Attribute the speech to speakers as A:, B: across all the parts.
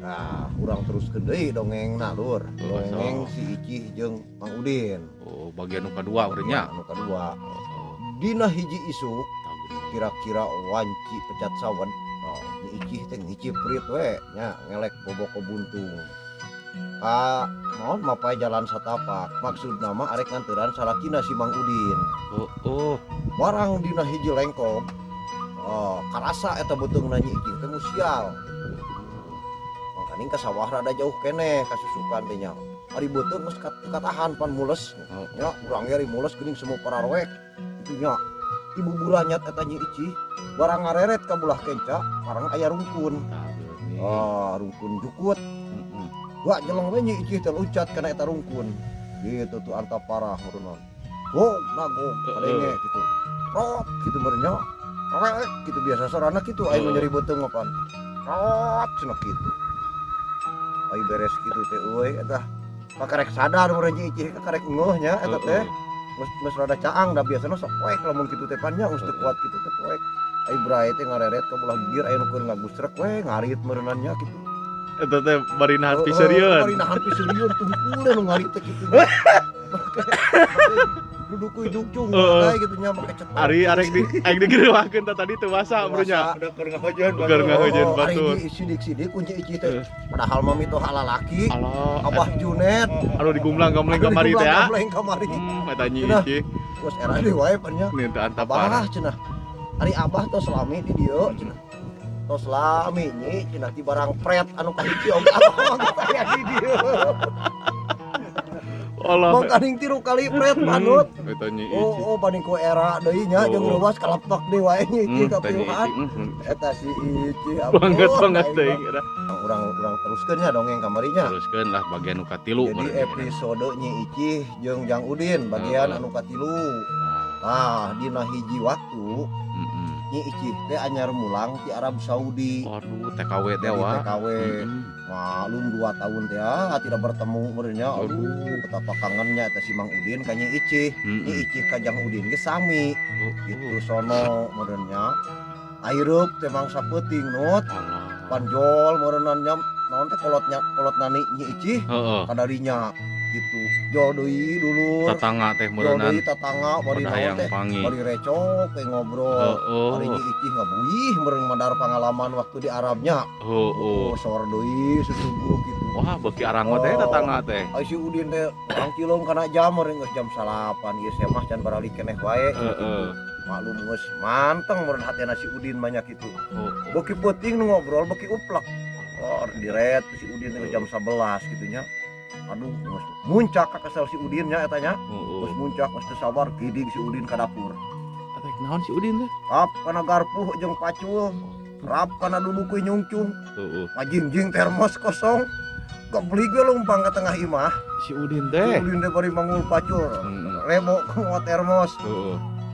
A: Nah, urang teruskeun deui dongengna, Lur. Dongeng
B: Sok.
A: si Icih jeung Mang Udin.
B: Oh, bagian nu kadua urang nya.
A: Anu kadua.
B: Oh,
A: Dina hiji isuk,
B: tahu gini.
A: Kira-kira wanci pecat sawen. Oh, Nyi Icih teh ngiciprit we nya, ngelek boboko buntung. Ka naon mapai jalan satapak. Maksudna mah arek nganteran salakina si Mang Udin.
B: Oh.
A: Barang dina hiji lengkok. Oh, karasa eta beuteungna Nyi Icih teh musial. Mangkaning ka sawah rada jauh keneh kasusukan teh nya. Ari beuteung geus katahan pan mules.
B: Oh.
A: Nya urang ge ari mules geuning semua pararoek. Itu nya. Ibu buranyat eta Nyi Icih barang ngareret ka belah kenca, barang aya rungkun.
B: Tahu gini.
A: Ah, rungkun jukut. Wah, jeleng we Nyi Icih teh loncat kana eta rungkun. Gitu tuh anta parah meureunna. Gog nagog kadenge gitu. Rot gitu meureun nya. Rewek gitu biasa sorana kitu aya nu nyeri beuteung mah pan. Rot cenah kitu. Ai beres kitu teh euy eta kakarek sadar meureun Nyi Icih, kakarek ngeuh nya eta teh. Geus geus rada caang da biasana sok poek lamun kitu teh pan nya, geus teu kuat kitu teh poek. Ai bray teh ngareret ka belah gigir aya nu keur ngagusrek we ngarit meureunna nya kitu.
B: Eta teh bari nahan piseurieun.
A: Bari nahan piseurieun tungkul nu ngarit teh kitu. Duduk kuy jungcung kayak gitu nya make cetok.
B: Ari arek di aing digereuwakeun tah tadi teu basa bro nya.
C: Udah keur ngahujeun.
B: Keur ngahujeun
A: Oh, ari
B: batur.
A: di sidik-sidik kunci Icih teh. Padahal mah mitoha lalaki.
B: Alah,
A: Abah Junet.
B: Anu digumlang-gamleng kamari teh ah.
A: Gambleng kamari.
B: Eta Nyi
A: Cenah.
B: Icih.
A: Terus era deui wae pan nya.
B: Nih teh anta parah.
A: Abah cenah. Ari abah tos lami di dieu cenah. Tos lami, Nyi, cenah ti barang pret anu kahiji oge abah mah geus aya di dieu.
B: Allah.
A: Mangkaning tilu kali pret manut.
B: Eta Nyi
A: Oh,
B: Icih.
A: oh paling ku era deui nya jeung reuwas kalepak deui wae Nyi Icih
B: Teh Nyi
A: kapiluan.
B: Icih.
A: Eta si Icih ampun,
B: Banget banget
A: aing
B: teuing
A: mah.
B: eta.
A: Urang urang teruskeun nya dongeng kamarinya.
B: Teruskeun lah bagian nu katilu
A: Jadi
B: meureun.
A: episode Nyi Icih jeung Jang Udin bagian anu katilu.
B: Nah,
A: Nah, dina hiji waktu Nyi Icih teh anyar mulang ti Arab Saudi.
B: Waduh, TKW teh
A: Jadi
B: wah.
A: TKW. Malum 2 tahun teh ah, tidak bertemu meureun nya. Aduh, betapa kangennya eta si Mang Udin ka Nyi Icih. Nyi Icih ka Jang Udin ge sami. Gitu sono meureun nya. Aireup teh mangsa peuting nut.
B: Allah.
A: Panjol meureunna nya naon teh kolotnya kolot nani Nyi Icih kadarinya gitu. Jol deui dulur.
B: Tetangga teh
A: Jol
B: meureunnan.
A: deui tatangga bari
B: Pada
A: naon
B: hayang
A: teh.
B: pangi.
A: Bari recok we ngobrol. Bari Nyi Icih ngabuih meureun madar pengalaman waktu di Arabnya.
B: Heeh.
A: Oh, sor deui susuguh gitu.
B: Wah, beuki arangot teh tetangga teh.
A: Ai si Udin teh urang cilung kana jam meureun geus jam 9 ieu saya mah can baralik keneh wae. Maklum geus manteng meureun hatena si Udin banyak gitu. Beuki peuting nu ngobrol beuki uplek. Oh, diret si Udin teh geus jam 11 gitu nya. Aduh, geus muncak ka kesel si Udin nya eta nya. Geus muncak geus teu sabar gidig si Udin ka dapur.
B: Eta naon si Udin teh?
A: Rap kana garpuh jeung pacul. Rap kana duduk we nyungcung. Majingjing termos kosong. Kebeli gue lumpang ke tengah imah.
B: Si Udin
A: Si
B: teh.
A: Udin teh bari manggul pacul. Rebo ku termos.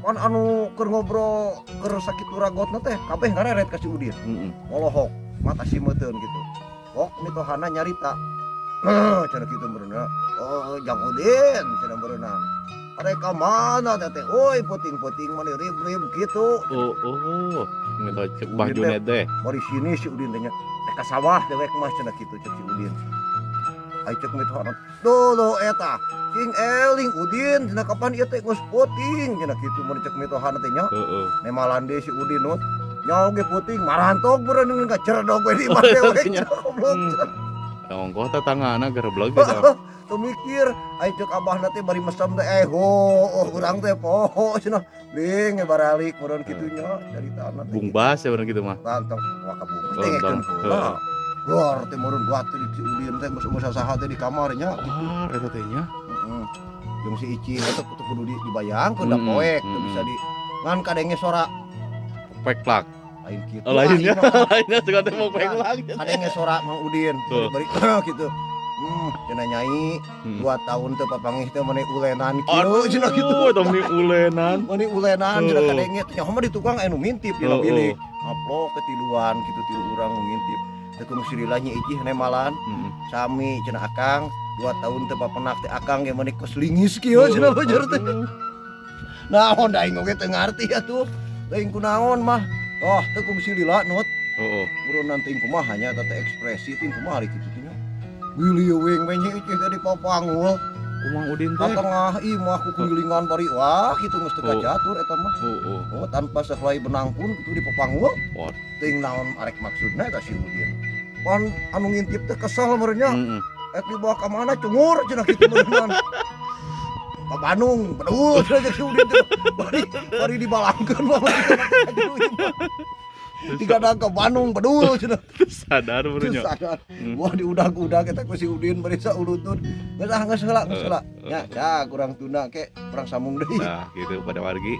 A: Pan anu keur ngobrol keur sakitu ragotna teh kabeh ngareret ka si Udin. Molohok mata si meuteun gitu. Pok mitohana nyarita. Cenah kitu meureunna. Oh, Jang Udin cenah meureunna. Arek ka mana teh teh? Oi, peuting-peuting mani rib-rib gitu.
B: Oh. Mitoh cek Bah
A: Udin teh
B: Junet teh.
A: Bari sini si Udin teh nya. Teh ka sawah dewek mah cenah kitu cek si Udin. Ai cek mitohana. Duh, duh eta. Sing eling Udin cenah kapan ieu teh geus peuting cenah kitu mun cek mitohana teh nya. Nemalan deui si Udin nut. Nyaho ge peuting marantok beureun ka ceredog we di imah dewek.
B: Nya.
A: Goblok.
B: Ongkoh tetanggana gereblog gitu.
A: Teu mikir ai cek abahna teh bari mesem teh eh ho oh, urang teh poho cenah. Ling ge baralik meureun kitu nya caritana teh.
B: Bungbas ya bener gitu mah.
A: Tantang wah kabungbas
B: Oh,
A: teh
B: entong.
A: heula. Gor teh meureun batu di si Udin teh geus geus saha teh di kamarnya gitu.
B: Wah, eta teh nya.
A: Heeh. Jeung si Icih eta teu kudu dibayangkeun da poek teu bisa di ngan kadenge sora
B: Pek plak.
A: Lain kitu.
B: Oh, lainnya,
A: Ah, iya.
B: lainnya suka teh mau pek plak.
A: Kadenge sora Mang Udin bari gitu. Cenah nyai 2 tahun teu papanggih teh meni ulenan kieu cenah gitu.
B: Aduh, eta meni ulenan.
A: Meni ulenan cenah kadenge teh nyaho mah di tukang anu ngintip dina bilik. Ngaplok ketiluan kitu tilu urang nu ngintip. Teu kungsi lila Nyi Icih nemalan. Sami cenah akang 2 tahun teu papenak teh akang ge meni kos lingis kieu cenah bajar teh. Naon da aing oge teu ngarti atuh. Teuing kunaon mah. Oh, teu kungsi lila nut. Burunan teh kumaha nya eta teh ekspresi teh kumaha ari kitu teh nya. Wiliwing we Nyi Icih teh dipapangul.
B: Ku Mang Udin
A: Ka
B: teh.
A: Tengah imah ku kelilingan bari wah kitu geus teu kacatur eta mah. Oh, tanpa sehelai benang pun kitu dipapanggul.
B: Wah.
A: Teuing naon arek maksudna eta si Udin. Pan anu ngintip teh kesel meureun nya. Ek dibawa ka mana cungur cenah kitu meureun. Ka Bandung, bedul cenah jeung si Udin teh. Bari bari dibalangkeun mah ka jero imah. Digadang ke Bandung bedul cenah.
B: Sadar
A: Teu
B: meureun nya.
A: sadar. Wah, diudag-udag eta ku si Udin bari saulutun. Geus ah, geus heula, geus heula. Ya, ya kurang tunda ke, kurang sambung deui.
B: Nah, gitu pada wargi.